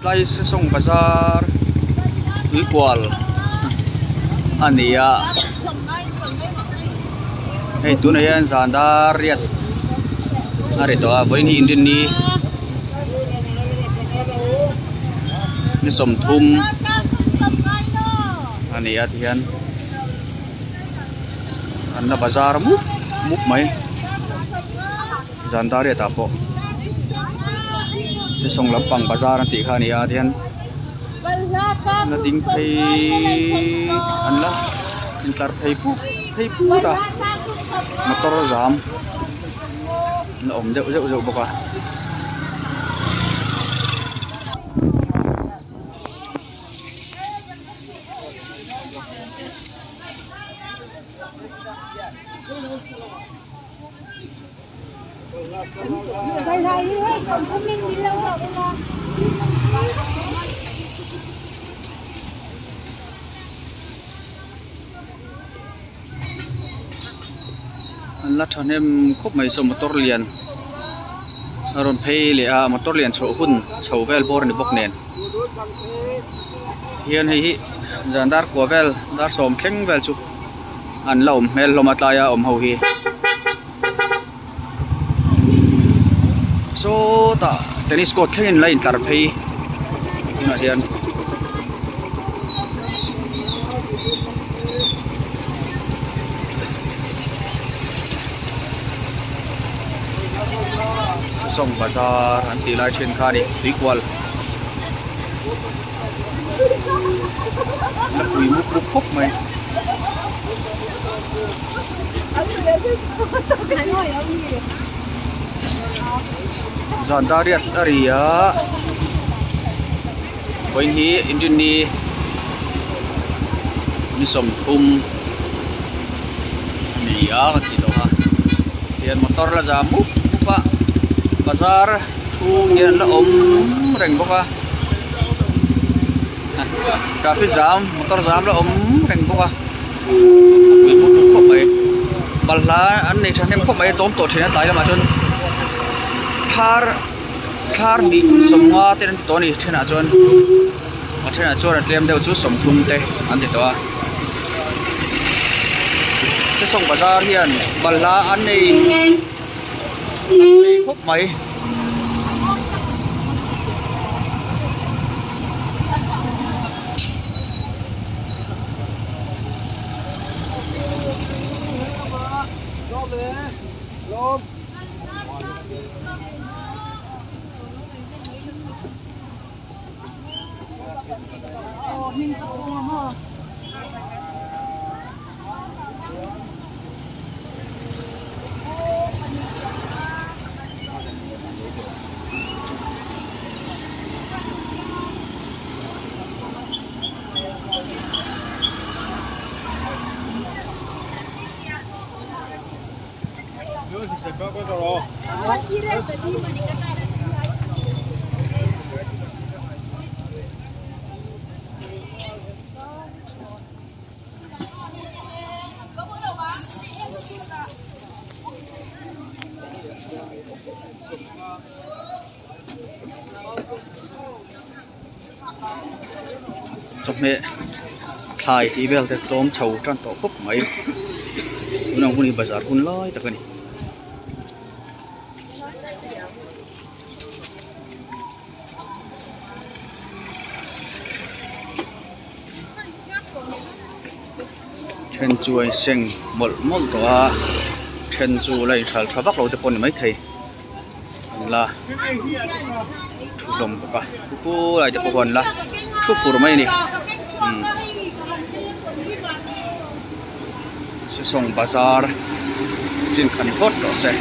Tlai sesawng bazar tuikual a ni a hei tunah hian zan dar riat a ri tawh a vawiin hi inrinni ni sawmthum a ni a tihian an la bazar mup mup mai. Zan dar riatah pawh sesawng lampang bazar an tih kha a ni a tihian la ding phei an la intlar phei puk phei put a motor zam an awm deuh zeuh zeuh bawk a. An la thahnem khawp mai saw motor lian a rawn phei leh a motor lian chhoh hun chho vel bawr a ni bawk nen hian hei hi zan dar kua vel dar sawm thleng vel chu an la awm hmel hlawm a tlaia awm ho hi sawtah tennis court thlengin la intlar phei tunah hian sawng bazar an tih lai thin kha a ni tuikual la pui mup mup khawp mai. Zan dar riat a ri a vawiin hi inrinni ni sawmthum a ni a kan tih tawh a hian motor la zam mup mup a bazar chhung hian la awm reng bawk a traffic jam motor jam la awm reng bawk a a pui buk buk khawp mai balhla an nei thahnem khawp mai a tlawm tawh thin a tlai lamah chuan thar thar hnih sawmnga te an ti tawh a ni thenah chuan a thenah chuan a tlem deuh chu sawmthum te an ti tawh a sesawng bazar hian balhla an nei nei khawp mai. Chawhmeh thlai tih vel te tlawm chho tan tawh khawp mai tuna hun hi bazar hun lai tak a ni. Then chu a inseng mawlh mawlh tawh a then chu la inhral tha vak lo te pawh a ni maithei an la thu hlawm bawk a pu lai te pawh an la thu fur mai a ni umm sesawng bazar chin khan phawt tawh se.